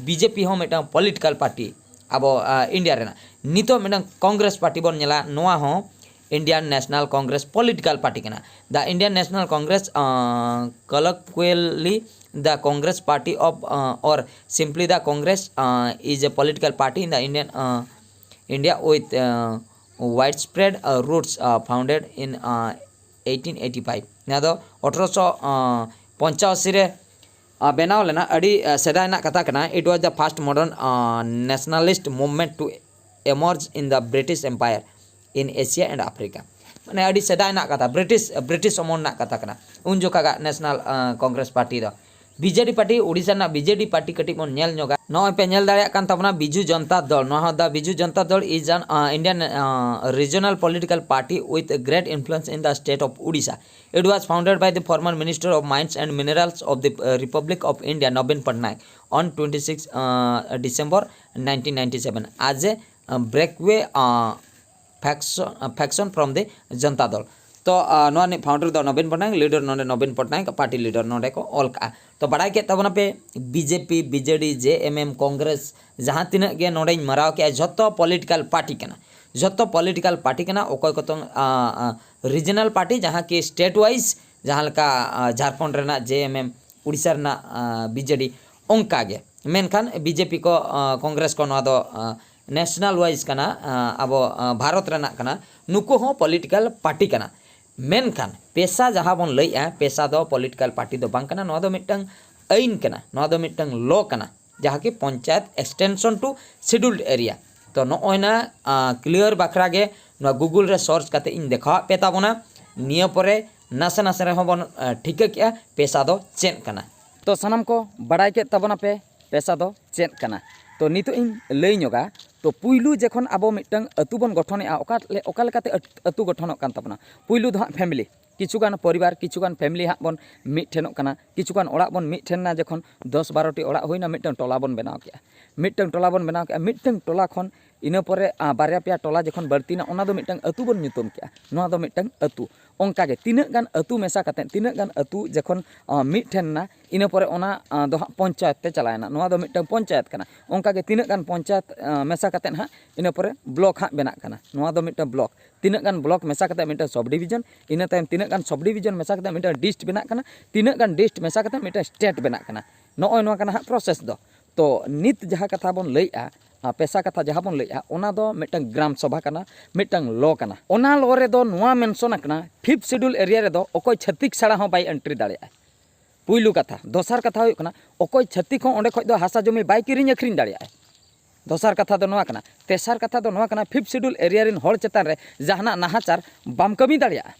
ᱵᱤᱡᱮᱯᱤ ᱦᱚᱸ ᱢᱤᱫᱴᱟᱝ ᱯᱚᱞᱤᱴᱤᱠᱟᱞ ᱯᱟᱨᱴᱤ ᱟᱵᱚ ᱤᱱᱰᱤᱭᱟ ᱨᱮᱱᱟᱜ᱾ ᱱᱤᱛᱚᱜ ᱢᱤᱫᱴᱟᱝ ᱠᱚᱝᱜᱨᱮᱥ ᱯᱟᱨᱴᱤ ᱵᱚᱱ ᱧᱮᱞᱟ, ᱱᱚᱣᱟ ᱦᱚᱸ Indian National Congress political party ᱠᱟᱱᱟ᱾ The Indian National Congress, uh, colloquially the Congress Party of, uh, or simply the Congress, uh, is a political party in the Indian, uh, India with, uh, widespread, uh, roots, uh, founded in, uh, eighteen eighty five. ᱱᱚᱣᱟ ᱫᱚ ᱟᱴᱷᱨᱚᱥᱚ ᱯᱚᱧᱪᱟᱥᱤ ᱨᱮ ᱵᱮᱱᱟᱣ ᱞᱮᱱᱟ᱾ ᱟᱹᱰᱤ ᱥᱮᱫᱟᱭ ᱨᱮᱱᱟᱜ ᱠᱟᱛᱷᱟ ᱠᱟᱱᱟ᱾ It was the first modern nationalist movement to emerge in the British Empire in Asia and Africa. ᱢᱟᱱᱮ ᱟᱹᱰᱤ ᱥᱮᱫᱟᱭ ᱨᱮᱱᱟᱜ ᱠᱟᱛᱷᱟ, ᱵᱨᱤᱴᱤᱥ, ᱵᱨᱤᱴᱤᱥ ᱚᱢᱚᱞ ᱨᱮᱱᱟᱜ ᱠᱟᱛᱷᱟ ᱠᱟᱱᱟ᱾ ᱩᱱ ᱡᱚᱠᱷᱟᱜᱟᱜ ᱱᱮᱥᱱᱟᱞ ᱠᱚᱝᱜᱨᱮᱥ ᱯᱟᱨᱴᱤ ᱫᱚ᱾ ᱵᱤᱡᱮᱰᱤ ᱯᱟᱨᱴᱤ, ᱩᱰᱤᱥᱟ ᱨᱮᱱᱟᱜ ᱵᱤᱡᱮᱰᱤ ᱯᱟᱨᱴᱤ ᱠᱟᱹᱴᱤᱡ ᱵᱚᱱ ᱧᱮᱞ ᱧᱚᱜᱟ᱾ ᱱᱚᱜᱼᱚᱭ ᱯᱮ ᱧᱮᱞ ᱫᱟᱲᱮᱭᱟᱜ ᱠᱟᱱ ᱛᱟᱵᱚᱱᱟ ᱵᱤᱡᱩ ᱡᱚᱱᱛᱟ ᱫᱚᱞ᱾ ᱱᱚᱣᱟ ᱦᱚᱸ the Biju Janata Dal is an, uh, Indian, uh, regional political party with a great influence in the state of Odisha. It was founded by the former Minister of Mines and Minerals of the, uh, Republic of India, Nabin Patnaik, on twenty six, uh, December nineteen ninety seven as a, uh, breakaway, uh, faction, uh, faction from the Janata Dal. ᱛᱚ ᱱᱚᱣᱟ ᱨᱤᱱᱤᱡ founder ᱫᱚ ᱱᱚᱵᱤᱱ Patnaik, leader ᱱᱚᱰᱮ ᱱᱚᱵᱤᱱ Patnaik, party leader ᱱᱚᱰᱮ ᱠᱚ ᱚᱞ ᱠᱟᱜᱼᱟ᱾ ᱛᱚ ᱵᱟᱲᱟᱭ ᱠᱮᱫ ᱛᱟᱵᱚᱱᱟᱯᱮ, ᱵᱤᱡᱮᱯᱤ, ᱵᱤᱡᱮᱰᱤ, ᱡᱮ ᱮᱢ ᱮᱢ, ᱠᱚᱝᱜᱨᱮᱥ, ᱡᱟᱦᱟᱸ ᱛᱤᱱᱟᱹᱜ ᱜᱮ ᱱᱚᱰᱮᱧ ᱢᱟᱨᱟᱣ ᱠᱮᱜᱼᱟ, ᱡᱷᱚᱛᱚ ᱯᱚᱞᱤᱴᱤᱠᱟᱞ ᱯᱟᱨᱴᱤ ᱠᱟᱱᱟ᱾ ᱡᱷᱚᱛᱚ ᱯᱚᱞᱤᱴᱤᱠᱟᱞ ᱯᱟᱨᱴᱤ ᱠᱟᱱᱟ᱾ ᱚᱠᱚᱭ ᱠᱚᱛᱚ ᱨᱤᱡᱤᱱᱟᱞ ᱯᱟᱨᱴᱤ, ᱡᱟᱦᱟᱸ ᱠᱤ ᱥᱴᱮᱴ ᱣᱟᱭᱤᱡ, ᱡᱟᱦᱟᱸ ᱞᱮᱠᱟ ᱟᱸ, ᱡᱷᱟᱲᱠᱷᱚᱸᱰ ᱨᱮᱱᱟᱜ ᱡᱮ ᱮᱢ ᱮᱢ, ᱩᱲᱤᱥᱥᱟ ᱨᱮᱱᱟᱜ ᱵᱤᱡᱮᱰᱤ, ᱚᱱᱠᱟ ᱜᱮ᱾ ᱢᱮᱱᱠᱷᱟᱱ ᱵᱤᱡᱮᱯᱤ ᱠᱚ, ᱟᱸ, ᱠᱚᱝᱜᱨᱮᱥ ᱠᱚ, ᱱᱚᱣᱟ ᱫᱚ ᱱᱮᱥᱱᱟᱞ ᱣᱟᱭᱤᱡ ᱠᱟᱱᱟ, ᱟᱸ, ᱟᱵᱚ ᱟᱸ, ᱵᱷᱟᱨᱚᱛ ᱨᱮᱱᱟᱜ ᱠᱟᱱᱟ᱾ ᱱᱩᱠᱩ ᱦᱚᱸ ᱯᱚᱞᱤᱴᱤᱠᱟᱞ ᱯᱟᱨᱴᱤ ᱠᱟᱱᱟ᱾ ᱢᱮᱱᱠᱷᱟᱱ ᱯᱮᱥᱟ ᱡᱟᱦᱟᱸ ᱵᱚᱱ ᱞᱟᱹᱭᱮᱜᱼᱟ, ᱯᱮᱥᱟ ᱫᱚ ᱯᱚᱞᱤᱴᱤᱠᱟᱞ ᱯᱟᱨᱴᱤ ᱫᱚ ᱵᱟᱝ ᱠᱟᱱᱟ᱾ ᱱᱚᱣᱟ ᱫᱚ ᱢᱤᱫᱴᱟᱝ ᱟᱹᱭᱤᱱ ᱠᱟᱱᱟ, ᱱᱚᱣᱟ ᱫᱚ ᱢᱤᱫᱴᱟᱝ ᱞᱚ ᱠᱟᱱᱟ, ᱡᱟᱦᱟᱸ ᱠᱤ ᱯᱚᱧᱪᱟᱭᱮᱛ ᱮᱠᱥᱴᱮᱱᱥᱚᱱ ᱴᱩ ᱥᱤᱰᱩᱞᱰ ᱮᱨᱤᱭᱟ᱾ ᱛᱚ ᱱᱚᱜᱼᱚᱭ ᱱᱟ ᱠᱞᱤᱭᱟᱨ ᱵᱟᱠᱷᱨᱟ ᱜᱮ ᱱᱚᱣᱟ ᱜᱩᱜᱩᱞ ᱨᱮ ᱥᱟᱨᱪ ᱠᱟᱛᱮ ᱤᱧ ᱫᱮᱠᱷᱟᱣᱟᱫ ᱯᱮ ᱛᱟᱵᱚᱱᱟ᱾ ᱱᱤᱭᱟᱹ ᱯᱚᱨᱮ ᱱᱟᱥᱮ ᱱᱟᱥᱮ ᱨᱮᱦᱚᱸ ᱵᱚᱱ ᱟᱸ, ᱴᱷᱤᱠᱟᱹ ᱠᱮᱜᱼᱟ ᱯᱮᱥᱟ ᱫᱚ ᱪᱮᱫ ᱠᱟᱱᱟ᱾ ᱛᱚ ᱥᱟᱱᱟᱢ ᱠᱚ ᱵᱟᱲᱟᱭ ᱠᱮᱫ ᱛᱟᱵᱚᱱᱟᱯᱮ ᱯᱮᱥᱟ ᱫᱚ ᱪᱮᱫ ᱠᱟᱱᱟ᱾ ᱛᱚ ᱱᱤᱛᱚᱜ ᱤᱧ ᱞᱟᱹᱭ ᱧᱚᱜᱟ᱾ ᱛᱚ ᱯᱩᱭᱞᱩ ᱡᱚᱠᱷᱚᱱ ᱟᱵᱚ ᱢᱤᱫᱴᱟᱝ ᱟᱹᱛᱩ ᱵᱚᱱ ᱜᱚᱴᱷᱚᱱᱮᱜᱼᱟ, ᱚᱠᱟ ᱞᱮ-, ᱚᱠᱟ ᱞᱮᱠᱟᱛᱮ ᱟᱹᱛ-, ᱟᱹᱛᱩ ᱜᱚᱴᱷᱚᱱᱚᱜ ᱠᱟᱱ ᱛᱟᱵᱚᱱᱟ? ᱯᱩᱭᱞᱩ ᱫᱚ ᱦᱟᱸᱜ ᱯᱷᱮᱢᱤᱞᱤ, ᱠᱤᱪᱷᱩᱜᱟᱱ ᱯᱚᱨᱤᱵᱟᱨ, ᱠᱤᱪᱷᱩᱜᱟᱱ ᱯᱷᱮᱢᱤᱞᱤ ᱦᱟᱸᱜ ᱵᱚᱱ ᱢᱤᱫ ᱴᱷᱮᱱᱚᱜ ᱠᱟᱱᱟ, ᱠᱤᱪᱷᱩᱜᱟᱱ ᱚᱲᱟᱜ ᱵᱚᱱ ᱢᱤᱫ ᱴᱷᱮᱱ ᱮᱱᱟ, ᱡᱚᱠᱷᱚᱱ ᱫᱚᱥ ᱵᱟᱨᱚ ᱴᱤ ᱚᱲᱟᱜ ᱦᱩᱭᱱᱟ, ᱢᱤᱫᱴᱟᱝ ᱴᱚᱞᱟ ᱵᱚᱱ ᱵᱮᱱᱟᱣ ᱠᱮᱜᱼᱟ᱾ ᱢᱤᱫᱴᱟᱝ ᱴᱚᱞᱟ ᱵᱚᱱ ᱵᱮᱱᱟᱣ ᱠᱮᱜᱼᱟ, ᱢᱤᱫᱴᱟᱝ ᱴᱚᱞᱟ ᱠᱷᱚᱱ ᱤᱱᱟᱹ ᱯᱚᱨᱮ, ᱟᱸ, ᱵᱟᱨᱭᱟ ᱯᱮᱭᱟ ᱴᱚᱞᱟ ᱡᱚᱠᱷᱚᱱ ᱵᱟᱹᱲᱛᱤᱱᱟ, ᱚᱱᱟ ᱫᱚ ᱢᱤᱫᱴᱟᱝ ᱟᱹᱛᱩ ᱵᱚᱱ ᱧᱩᱛᱩᱢ ᱠᱮᱜᱼᱟ, ᱱᱚᱣᱟ ᱫᱚ ᱢᱤᱫᱴᱟᱝ ᱟᱹᱛᱩ᱾ ᱚᱱᱠᱟᱜᱮ ᱛᱤᱱᱟᱹᱜ ᱜᱟᱱ ᱟᱹᱛᱩ ᱢᱮᱥᱟ ᱠᱟᱛᱮᱫ, ᱛᱤᱱᱟᱹᱜ ᱜᱟᱱ ᱟᱹᱛᱩ ᱡᱚᱠᱷᱚᱱ, ᱟᱸ, ᱢᱤᱫ ᱴᱷᱮᱱ ᱮᱱᱟ, ᱤᱱᱟᱹ ᱯᱚᱨᱮ ᱚᱱᱟ, ᱟᱸ, ᱫᱚ ᱦᱟᱸᱜ ᱯᱚᱧᱪᱟᱭᱮᱛ ᱛᱮ ᱪᱟᱞᱟᱣᱮᱱᱟ, ᱱᱚᱣᱟ ᱫᱚ ᱢᱤᱫᱴᱟᱝ ᱯᱚᱧᱪᱟᱭᱮᱛ ᱠᱟᱱᱟ᱾ ᱚᱱᱠᱟᱜᱮ ᱛᱤᱱᱟᱹᱜ ᱜᱟᱱ ᱯᱚᱧᱪᱟᱭᱮᱛ, ᱟᱸ, ᱢᱮᱥᱟ ᱠᱟᱛᱮᱫ ᱦᱟᱸᱜ ᱤᱱᱟᱹ ᱯᱚᱨᱮ ᱵᱞᱚᱠ ᱦᱟᱸᱜ ᱵᱮᱱᱟᱜ ᱠᱟᱱᱟ, ᱱᱚᱣᱟ ᱫᱚ ᱢᱤᱫᱴᱟᱝ ᱵᱞᱚᱠ᱾ ᱛᱤᱱᱟᱹᱜ ᱜᱟᱱ ᱵᱞᱚᱠ ᱢᱮᱥᱟ ᱠᱟᱛᱮᱫ ᱢᱤᱫᱴᱟᱝ ᱥᱚᱵᱽ ᱰᱤᱵᱷᱤᱡᱚᱱ, ᱤᱱᱟᱹ ᱛᱟᱭᱚᱢ ᱛᱤᱱᱟᱹᱜ ᱜᱟᱱ ᱥᱚᱵᱽ ᱰᱤᱵᱷᱤᱡᱚᱱ ᱢᱮᱥᱟ ᱠᱟᱛᱮᱫ ᱢᱤᱫᱴᱟᱝ ᱰᱤᱥᱴ ᱵᱮᱱᱟᱜ ᱠᱟᱱᱟ, ᱛᱤᱱᱟᱹᱜ ᱜᱟᱱ ᱰᱤᱥᱴ ᱢᱮᱥᱟ ᱠᱟᱛᱮᱫ ᱢᱤᱫᱴᱟᱝ ᱥᱴᱮᱴ ᱵᱮᱱᱟᱜ ᱠᱟᱱᱟ᱾ ᱱᱚᱜᱼᱚᱭ ᱱᱚᱣᱟ ᱠᱟᱱᱟ ᱦᱟᱸᱜ ᱯᱨᱚᱥᱮᱥ ᱫᱚ᱾ ᱛᱚ ᱱᱤᱛ ᱡᱟᱦᱟᱸ ᱠᱟᱛᱷᱟ ᱵᱚᱱ ᱞᱟᱹᱭᱮᱜᱼᱟ, ᱟᱸ, ᱯᱮᱥᱟ ᱠᱟᱛᱷᱟ ᱡᱟᱦᱟᱸ ᱵᱚᱱ ᱞᱟᱹᱭᱮᱜᱼᱟ, ᱚᱱᱟ ᱫᱚ ᱢᱤᱫᱴᱟᱝ ᱜᱨᱟᱢ ᱥᱚᱵᱷᱟ ᱠᱟᱱᱟ, ᱢᱤᱫᱴᱟᱝ ᱞᱚ ᱠᱟᱱᱟ᱾ ᱚᱱᱟ ᱞᱚ ᱨᱮᱫᱚ ᱱᱚᱣᱟ ᱢᱮᱱᱥᱚᱱ ᱟᱠᱟᱱᱟ, ᱯᱷᱤᱯᱛᱷ ᱥᱤᱰᱩᱞ ᱮᱨᱤᱭᱟ ᱨᱮᱫᱚ ᱚᱠᱚᱭ ᱪᱷᱟᱹᱛᱤᱠ ᱪᱷᱟᱲᱟ ᱦᱚᱸ ᱵᱟᱭ ᱮᱱᱴᱨᱤ ᱫᱟᱲᱮᱭᱟᱜᱼᱟ᱾ ᱯᱩᱭᱞᱩ ᱠᱟᱛᱷᱟ᱾ ᱫᱚᱥᱟᱨ ᱠᱟᱛᱷᱟ ᱦᱩᱭᱩᱜ ᱠᱟᱱᱟ, ᱚᱠᱚᱭ ᱪᱷᱟᱹᱛᱤᱠ ᱦᱚᱸ ᱚᱸᱰᱮ ᱠᱷᱚᱡ ᱫᱚ ᱦᱟᱥᱟ ᱡᱚᱢᱤ ᱵᱟᱭ ᱠᱤᱨᱤᱧ ᱟᱹᱠᱷᱨᱤᱧ ᱫᱟᱲᱮᱭᱟᱜᱼᱟ᱾ ᱫᱚᱥᱟᱨ ᱠᱟᱛᱷᱟ ᱫᱚ ᱱᱚᱣᱟ ᱠᱟᱱᱟ᱾ ᱛᱮᱥᱟᱨ ᱠᱟᱛᱷᱟ ᱫᱚ ᱱᱚᱣᱟ ᱠᱟᱱᱟ, ᱯᱷᱤᱯᱛᱷ ᱥᱤᱰᱩᱞ ᱮᱨᱤᱭᱟ ᱨᱮᱱ ᱦᱚᱲ ᱪᱮᱛᱟᱱ ᱨᱮ ᱡᱟᱦᱟᱱᱟᱜ ᱱᱟᱦᱟᱪᱟᱨ ᱵᱟᱢ ᱠᱟᱹᱢᱤ ᱫᱟᱲᱮᱭᱟᱜᱼᱟ᱾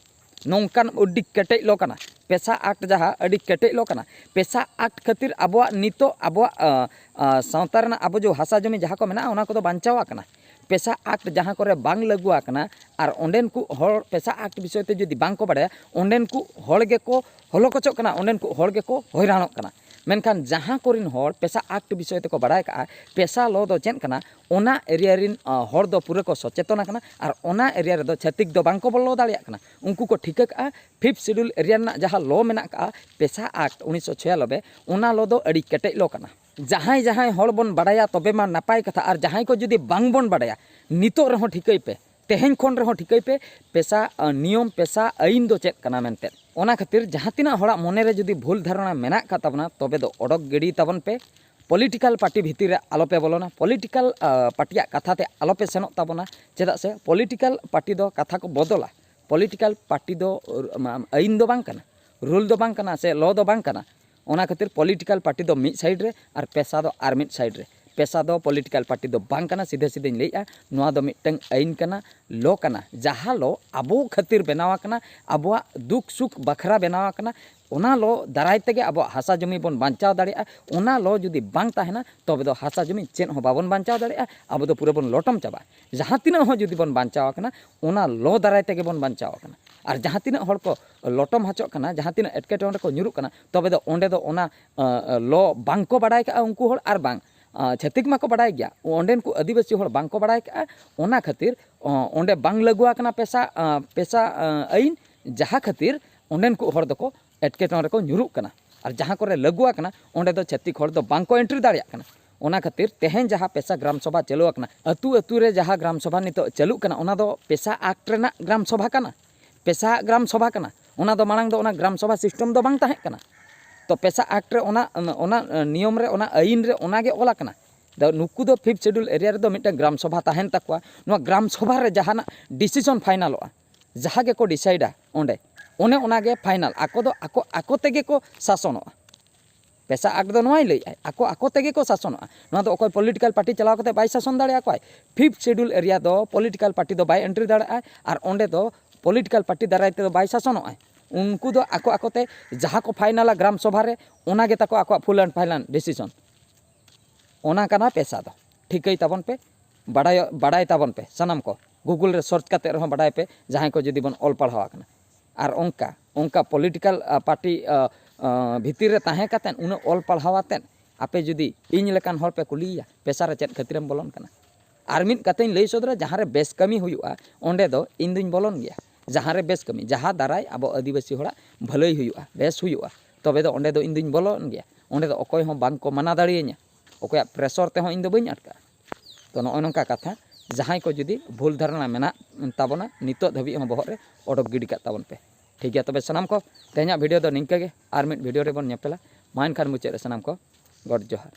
ᱱᱚᱝᱠᱟᱱ ᱟᱹᱰᱤ ᱠᱮᱴᱮᱡ ᱞᱚ ᱠᱟᱱᱟ, ᱯᱮᱥᱟ ᱟᱠᱴ ᱡᱟᱦᱟᱸ ᱟᱹᱰᱤ ᱠᱮᱴᱮᱡ ᱞᱚ ᱠᱟᱱᱟ᱾ ᱯᱮᱥᱟ ᱟᱠᱴ ᱠᱷᱟᱹᱛᱤᱨ ᱟᱵᱚᱣᱟᱜ ᱱᱤᱛᱚᱜ ᱟᱵᱚᱣᱟᱜ, ᱟᱸ, ᱟᱸ, ᱥᱟᱶᱛᱟ ᱨᱮᱱᱟᱜ ᱟᱵᱚ ᱡᱮ ᱦᱟᱥᱟ ᱡᱚᱢᱤ ᱡᱟᱦᱟᱸ ᱠᱚ ᱢᱮᱱᱟᱜᱼᱟ, ᱚᱱᱟ ᱠᱚᱫᱚ ᱵᱟᱧᱪᱟᱣ ᱟᱠᱟᱱᱟ᱾ ᱯᱮᱥᱟ ᱟᱠᱴ ᱡᱟᱦᱟᱸ ᱠᱚᱨᱮ ᱵᱟᱝ ᱞᱟᱹᱜᱩ ᱟᱠᱟᱱᱟ ᱟᱨ ᱚᱸᱰᱮᱱ ᱠᱚ ᱦᱚᱲ, ᱯᱮᱥᱟ ᱟᱠᱴ ᱵᱤᱥᱚᱭ ᱛᱮ ᱡᱩᱫᱤ ᱵᱟᱝ ᱠᱚ ᱵᱟᱲᱟᱭᱟ, ᱚᱸᱰᱮᱱ ᱠᱚ ᱦᱚᱲ ᱜᱮᱠᱚ ᱦᱚᱞᱚᱠᱚᱪᱚᱜ ᱠᱟᱱᱟ, ᱚᱸᱰᱮᱱ ᱠᱚ ᱦᱚᱲ ᱜᱮᱠᱚ ᱦᱚᱭᱨᱟᱱᱚᱜ ᱠᱟᱱᱟ᱾ ᱢᱮᱱᱠᱷᱟᱱ ᱡᱟᱦᱟᱸ ᱠᱚᱨᱮᱱ ᱦᱚᱲ PESA Act ᱵᱤᱥᱚᱭ ᱛᱮᱠᱚ ᱵᱟᱲᱟᱭ ᱠᱟᱜᱼᱟ, PESA law ᱫᱚ ᱪᱮᱫ ᱠᱟᱱᱟ, ᱚᱱᱟ area ᱨᱮᱱ, ᱟ, ᱦᱚᱲ ᱫᱚ ᱯᱩᱨᱟᱹ ᱠᱚ ᱥᱚᱪᱮᱛᱚᱱ ᱟᱠᱟᱱᱟ ᱟᱨ ᱚᱱᱟ area ᱨᱮᱫᱚ ᱪᱷᱟᱹᱛᱤᱠ ᱫᱚ ᱵᱟᱝ ᱠᱚ ᱵᱚᱞᱚ ᱫᱟᱲᱮᱭᱟᱜ ᱠᱟᱱᱟ᱾ ᱩᱱᱠᱩ ᱠᱚ ᱴᱷᱤᱠᱟᱹ ᱠᱟᱜᱼᱟ, Fifth Schedule area ᱨᱮᱱᱟᱜ ᱡᱟᱦᱟᱸ law ᱢᱮᱱᱟᱜ ᱠᱟᱜᱼᱟ, PESA Act ᱩᱱᱤᱥᱥᱚ ᱪᱷᱤᱭᱟᱱᱚᱵᱵᱳᱭ, ᱚᱱᱟ law ᱫᱚ ᱟᱹᱰᱤ ᱠᱮᱴᱮᱡ law ᱠᱟᱱᱟ᱾ ᱡᱟᱦᱟᱸᱭ ᱡᱟᱦᱟᱸᱭ ᱦᱚᱲ ᱵᱚᱱ ᱵᱟᱲᱟᱭᱟ ᱛᱚᱵᱮ ᱢᱟ ᱱᱟᱯᱟᱭ ᱠᱟᱛᱷᱟ, ᱟᱨ ᱡᱟᱦᱟᱸᱭ ᱠᱚ ᱡᱩᱫᱤ ᱵᱟᱝ ᱵᱚᱱ ᱵᱟᱲᱟᱭᱟ, ᱱᱤᱛᱚᱜ ᱨᱮᱦᱚᱸ ᱴᱷᱤᱠᱟᱹᱭ ᱯᱮ, ᱛᱮᱦᱮᱧ ᱠᱷᱚᱱ ᱨᱮᱦᱚᱸ ᱴᱷᱤᱠᱟᱹᱭ ᱯᱮ, PESA, ᱟ, ᱱᱤᱭᱚᱢ, PESA ᱟᱹᱭᱤᱱ ᱫᱚ ᱪᱮᱫ ᱠᱟᱱᱟ ᱢᱮᱱᱛᱮ᱾ ᱚᱱᱟ ᱠᱷᱟᱹᱛᱤᱨ ᱡᱟᱦᱟᱸ ᱛᱤᱱᱟᱹᱜ ᱦᱚᱲᱟᱜ ᱢᱚᱱᱮ ᱨᱮ ᱡᱩᱫᱤ ᱵᱷᱩᱞ ᱫᱷᱟᱨᱚᱱᱟ ᱢᱮᱱᱟᱜ ᱟᱠᱟᱫ ᱛᱟᱵᱚᱱᱟ, ᱛᱚᱵᱮ ᱫᱚ ᱚᱰᱚᱠ ᱜᱤᱰᱤ ᱛᱟᱵᱚᱱ ᱯᱮ᱾ Political party ᱵᱷᱤᱛᱤᱨ ᱨᱮ ᱟᱞᱚ ᱯᱮ ᱵᱚᱞᱚᱱᱟ, political, ᱟ, party ᱭᱟᱜ ᱠᱟᱛᱷᱟ ᱛᱮ ᱟᱞᱚ ᱯᱮ ᱥᱮᱱᱚᱜ ᱛᱟᱵᱚᱱᱟ᱾ ᱪᱮᱫᱟᱜ ᱥᱮ political party ᱫᱚ ᱠᱟᱛᱷᱟ ᱠᱚ ᱵᱚᱫᱚᱞᱟ, political party ᱫᱚ, ᱟᱢ, ᱟᱹᱭᱤᱱ ᱫᱚ ᱵᱟᱝ ᱠᱟᱱᱟ, rule ᱫᱚ ᱵᱟᱝ ᱠᱟᱱᱟ, ᱥᱮ law ᱫᱚ ᱵᱟᱝ ᱠᱟᱱᱟ᱾ ᱚᱱᱟ ᱠᱷᱟᱹᱛᱤᱨ political party ᱫᱚ ᱢᱤᱫ side ᱨᱮ ᱟᱨ PESA ᱫᱚ ᱟᱨ ᱢᱤᱫ side ᱨᱮ᱾ PESA ᱫᱚ political party ᱫᱚ ᱵᱟᱝ ᱠᱟᱱᱟ, ᱥᱤᱫᱷᱟᱹ ᱥᱤᱫᱷᱟᱹᱧ ᱞᱟᱹᱭᱮᱜᱼᱟ, ᱱᱚᱣᱟ ᱫᱚ ᱢᱤᱫᱴᱟᱝ ᱟᱹᱭᱤᱱ ᱠᱟᱱᱟ, law ᱠᱟᱱᱟ, ᱡᱟᱦᱟᱸ law ᱟᱵᱚ ᱠᱷᱟᱹᱛᱤᱨ ᱵᱮᱱᱟᱣ ᱟᱠᱟᱱᱟ, ᱟᱵᱚᱣᱟᱜ ᱫᱩᱠ ᱥᱩᱠ ᱵᱟᱠᱷᱨᱟ ᱵᱮᱱᱟᱣ ᱟᱠᱟᱱᱟ᱾ ᱚᱱᱟ law ᱫᱟᱨᱟᱭ ᱛᱮᱜᱮ ᱟᱵᱚᱣᱟᱜ ᱦᱟᱥᱟ ᱡᱚᱢᱤ ᱵᱚᱱ ᱵᱟᱧᱪᱟᱣ ᱫᱟᱲᱮᱭᱟᱜᱼᱟ᱾ ᱚᱱᱟ law ᱡᱩᱫᱤ ᱵᱟᱝ ᱛᱟᱦᱮᱱᱟ, ᱛᱚᱵᱮ ᱫᱚ ᱦᱟᱥᱟ ᱡᱚᱢᱤ ᱪᱮᱫ ᱦᱚᱸ ᱵᱟᱵᱚᱱ ᱵᱟᱧᱪᱟᱣ ᱫᱟᱲᱮᱭᱟᱜᱼᱟ, ᱟᱵᱚ ᱫᱚ ᱯᱩᱨᱟᱹ ᱵᱚᱱ ᱞᱚᱴᱚᱢ ᱪᱟᱵᱟᱜᱼᱟ᱾ ᱡᱟᱦᱟᱸ ᱛᱤᱱᱟᱹᱜ ᱦᱚᱸ ᱡᱩᱫᱤ ᱵᱚᱱ ᱵᱟᱧᱪᱟᱣ ᱟᱠᱟᱱᱟ, ᱚᱱᱟ law ᱫᱟᱨᱟᱭ ᱛᱮᱜᱮ ᱵᱚᱱ ᱵᱟᱧᱪᱟᱣ ᱟᱠᱟᱱᱟ᱾ ᱟᱨ ᱡᱟᱦᱟᱸ ᱛᱤᱱᱟᱹᱜ ᱦᱚᱲ ᱠᱚ ᱞᱚᱴᱚᱢ ᱦᱚᱪᱚᱜ ᱠᱟᱱᱟ, ᱡᱟᱦᱟᱸ ᱛᱤᱱᱟᱹᱜ ᱮᱴᱠᱮᱴᱚᱬᱮ ᱠᱚ ᱧᱩᱨᱩᱜ ᱠᱟᱱᱟ, ᱛᱚᱵᱮ ᱫᱚ ᱚᱸᱰᱮ ᱫᱚ ᱚᱱᱟ, ᱟ, ᱟ, law ᱵᱟᱝ ᱠᱚ ᱵᱟᱲᱟᱭ ᱠᱟᱜᱼᱟ ᱩᱱᱠᱩ ᱦᱚᱲ, ᱟᱨ ᱵᱟᱝ, ᱟ, ᱪᱷᱟᱹᱛᱤᱠ ᱢᱟᱠᱚ ᱵᱟᱲᱟᱭ ᱜᱮᱭᱟ, ᱚᱸᱰᱮᱱ ᱠᱚ ᱟᱹᱫᱤᱵᱟᱹᱥᱤ ᱦᱚᱲ ᱵᱟᱝ ᱠᱚ ᱵᱟᱲᱟᱭ ᱠᱟᱜᱼᱟ᱾ ᱚᱱᱟ ᱠᱷᱟᱹᱛᱤᱨ, ᱚ, ᱚᱸᱰᱮ ᱵᱟᱝ ᱞᱟᱹᱜᱩ ᱟᱠᱟᱱᱟ PESA, ᱟ, PESA, ᱟ, ᱟᱹᱭᱤᱱ, ᱡᱟᱦᱟᱸ ᱠᱷᱟᱹᱛᱤᱨ ᱚᱸᱰᱮᱱ ᱠᱚ ᱦᱚᱲ ᱫᱚᱠᱚ ᱮᱴᱠᱮᱴᱚᱬᱮ ᱨᱮᱠᱚ ᱧᱩᱨᱩᱜ ᱠᱟᱱᱟ᱾ ᱟᱨ ᱡᱟᱦᱟᱸ ᱠᱚᱨᱮ ᱞᱟᱹᱜᱩ ᱟᱠᱟᱱᱟ, ᱚᱸᱰᱮ ᱫᱚ ᱪᱷᱟᱹᱛᱤᱠ ᱦᱚᱲ ᱫᱚ ᱵᱟᱝ ᱠᱚ entry ᱫᱟᱲᱮᱭᱟᱜ ᱠᱟᱱᱟ᱾ ᱚᱱᱟ ᱠᱷᱟᱹᱛᱤᱨ ᱛᱮᱦᱮᱧ ᱡᱟᱦᱟᱸ PESA ᱜᱨᱟᱢ ᱥᱚᱵᱷᱟ ᱪᱟᱹᱞᱩ ᱟᱠᱟᱱᱟ, ᱟᱹᱛᱩ ᱟᱹᱛᱩ ᱨᱮ ᱡᱟᱦᱟᱸ ᱜᱨᱟᱢ ᱥᱚᱵᱷᱟ ᱱᱤᱛᱚᱜ ᱪᱟᱹᱞᱩᱜ ᱠᱟᱱᱟ, ᱚᱱᱟ ᱫᱚ PESA Act ᱨᱮᱱᱟᱜ ᱜᱨᱟᱢ ᱥᱚᱵᱷᱟ ᱠᱟᱱᱟ, PESA ᱟᱜ ᱜᱨᱟᱢ ᱥᱚᱵᱷᱟ ᱠᱟᱱᱟ᱾ ᱚᱱᱟ ᱫᱚ ᱢᱟᱲᱟᱝ ᱫᱚ ᱚᱱᱟ ᱜᱨᱟᱢ ᱥᱚᱵᱷᱟ system ᱫᱚ ᱵᱟᱝ ᱛᱟᱦᱮᱸ ᱠᱟᱱᱟ᱾ ᱛᱚ PESA Act ᱨᱮ ᱚᱱᱟ, ᱚᱱᱟ ᱱᱤᱭᱚᱢ ᱨᱮ, ᱚᱱᱟ ᱟᱹᱭᱤᱱ ᱨᱮ ᱚᱱᱟ ᱜᱮ ᱚᱞ ᱟᱠᱟᱱᱟ᱾ ᱫᱚ ᱱᱩᱠᱩ ᱫᱚ Fifth Schedule area ᱨᱮᱫᱚ ᱢᱤᱫᱴᱟᱝ ᱜᱨᱟᱢ ᱥᱚᱵᱷᱟ ᱛᱟᱦᱮᱱ ᱛᱟᱠᱚᱣᱟ᱾ ᱱᱚᱣᱟ ᱜᱨᱟᱢ ᱥᱚᱵᱷᱟ ᱨᱮ ᱡᱟᱦᱟᱱᱟᱜ decision finalᱚᱜᱼᱟ, ᱡᱟᱦᱟᱸ ᱜᱮᱠᱚ decideᱟ ᱚᱸᱰᱮ, ᱚᱱᱮ ᱚᱱᱟᱜᱮ final᱾ ᱟᱠᱚ ᱫᱚ ᱟᱠᱚ, ᱟᱠᱚ ᱛᱮᱜᱮ ᱠᱚ ᱥᱟᱥᱚᱱᱚᱜᱼᱟ᱾ PESA Act ᱫᱚ ᱱᱚᱣᱟᱭ ᱞᱟᱹᱭᱮᱫᱼᱟᱭ, ᱟᱠᱚ ᱟᱠᱚ ᱛᱮᱜᱮ ᱠᱚ ᱥᱟᱥᱚᱱᱚᱜᱼᱟ᱾ ᱱᱚᱣᱟ ᱫᱚ ᱚᱠᱚᱭ political party ᱪᱟᱞᱟᱣ ᱠᱟᱛᱮ ᱵᱟᱭ ᱥᱟᱥᱚᱱ ᱫᱟᱲᱮᱭᱟᱠᱚᱣᱟᱭ᱾ Fifth Schedule area ᱫᱚ political party ᱫᱚ ᱵᱟᱭ entry ᱫᱟᱲᱮᱭᱟᱜᱼᱟ, ᱟᱨ ᱚᱸᱰᱮ ᱫᱚ political party ᱫᱟᱨᱟᱭ ᱛᱮᱫᱚ ᱵᱟᱭ ᱥᱟᱥᱚᱱᱚᱜᱼᱟᱭ᱾ ᱩᱱᱠᱩ ᱫᱚ ᱟᱠᱚ ᱟᱠᱚᱛᱮ ᱡᱟᱦᱟᱸ ᱠᱚ finalᱟ ᱜᱨᱟᱢ ᱥᱚᱵᱷᱟ ᱨᱮ, ᱚᱱᱟ ᱜᱮ ᱛᱟᱠᱚ ᱟᱠᱚᱣᱟᱜ full and final decision᱾ ᱚᱱᱟ ᱠᱟᱱᱟ PESA ᱫᱚ᱾ ᱴᱷᱤᱠᱟᱹᱭ ᱛᱟᱵᱚᱱ ᱯᱮ, ᱵᱟᱰᱟᱭ, ᱵᱟᱰᱟᱭ ᱛᱟᱵᱚᱱ ᱯᱮ ᱥᱟᱱᱟᱢ ᱠᱚ᱾ Google ᱨᱮ search ᱠᱟᱛᱮ ᱨᱮᱦᱚᱸ ᱵᱟᱰᱟᱭ ᱯᱮ, ᱡᱟᱦᱟᱸᱭ ᱠᱚ ᱡᱩᱫᱤ ᱵᱚᱱ ᱚᱞ ᱯᱟᱲᱦᱟᱣ ᱟᱠᱟᱱᱟ᱾ ᱟᱨ ᱚᱱᱠᱟ, ᱚᱱᱠᱟ political, ᱟ, party, ᱟ, ᱟᱸ, ᱵᱷᱤᱛᱤᱨ ᱨᱮ ᱛᱟᱦᱮᱸ ᱠᱟᱛᱮᱫ, ᱩᱱᱟᱹᱜ ᱚᱞ ᱯᱟᱲᱦᱟᱣ ᱟᱛᱮᱫ, ᱟᱯᱮ ᱡᱩᱫᱤ ᱤᱧ ᱞᱮᱠᱟᱱ ᱦᱚᱲ ᱯᱮ ᱠᱩᱞᱤᱭᱮᱭᱟ, "ᱯᱮᱥᱟ ᱨᱮ ᱪᱮᱫ ᱠᱷᱟᱹᱛᱤᱨᱮᱢ ᱵᱚᱞᱚᱱ ᱠᱟᱱᱟ?" ᱟᱨ ᱢᱤᱫ ᱠᱟᱛᱷᱟᱧ ᱞᱟᱹᱭ ᱥᱚᱫᱚᱨᱟ, ᱡᱟᱦᱟᱸ ᱨᱮ ᱵᱮᱥ ᱠᱟᱹᱢᱤ ᱦᱩᱭᱩᱜᱼᱟ, ᱚᱸᱰᱮ ᱫᱚ ᱤᱧ ᱫᱩᱧ ᱵᱚᱞᱚᱱ ᱜᱮᱭᱟ᱾ ᱡᱟᱦᱟᱸ ᱨᱮ ᱵᱮᱥ ᱠᱟᱹᱢᱤ, ᱡᱟᱦᱟᱸ ᱫᱟᱨᱟᱭ ᱟᱵᱚ ᱟᱹᱫᱤᱵᱟᱹᱥᱤ ᱦᱚᱲᱟᱜ ᱵᱷᱟᱹᱞᱟᱹᱭ ᱦᱩᱭᱩᱜᱼᱟ, ᱵᱮᱥ ᱦᱩᱭᱩᱜᱼᱟ, ᱛᱚᱵᱮ ᱫᱚ ᱚᱸᱰᱮ ᱫᱚ ᱤᱧ ᱫᱩᱧ ᱵᱚᱞᱚᱱ ᱜᱮᱭᱟ᱾ ᱚᱸᱰᱮ ᱫᱚ ᱚᱠᱚᱭ ᱦᱚᱸ ᱵᱟᱝ ᱠᱚ ᱢᱟᱱᱟ ᱫᱟᱲᱮᱭᱟᱹᱧᱟ, ᱚᱠᱚᱭᱟᱜ pressure ᱛᱮᱦᱚᱸ ᱤᱧ ᱫᱚ ᱵᱟᱹᱧ ᱟᱴᱠᱟᱜᱼᱟ᱾ ᱛᱚ, ᱱᱚᱜᱼᱚᱭ ᱱᱚᱝᱠᱟ ᱠᱟᱛᱷᱟ, ᱡᱟᱦᱟᱸᱭ ᱠᱚ ᱡᱩᱫᱤ ᱵᱷᱩᱞ ᱫᱷᱟᱨᱚᱱᱟ ᱢᱮᱱᱟᱜ ᱛᱟᱵᱚᱱᱟ, ᱱᱤᱛᱚᱜ ᱫᱷᱟᱹᱵᱤᱡ ᱦᱚᱸ ᱵᱚᱦᱚᱜ ᱨᱮ ᱚᱰᱚᱠ ᱜᱤᱰᱤ ᱠᱟᱜ ᱛᱟᱵᱚᱱ ᱯᱮ᱾ ᱴᱷᱤᱠ ᱜᱮᱭᱟ, ᱛᱚᱵᱮ ᱥᱟᱱᱟᱢ ᱠᱚ, ᱛᱮᱦᱮᱧᱟᱜ video ᱫᱚ ᱱᱤᱝᱠᱟᱹ ᱜᱮ, ᱟᱨ ᱢᱤᱫ video ᱨᱮᱵᱚᱱ ᱧᱮᱯᱮᱞᱟ᱾ ᱢᱟ ᱮᱱᱠᱷᱟᱱ ᱢᱩᱪᱟᱹᱫ ᱨᱮ ᱥᱟᱱᱟᱢ ᱠᱚ ᱜᱚᱰ ᱡᱚᱦᱟᱨ᱾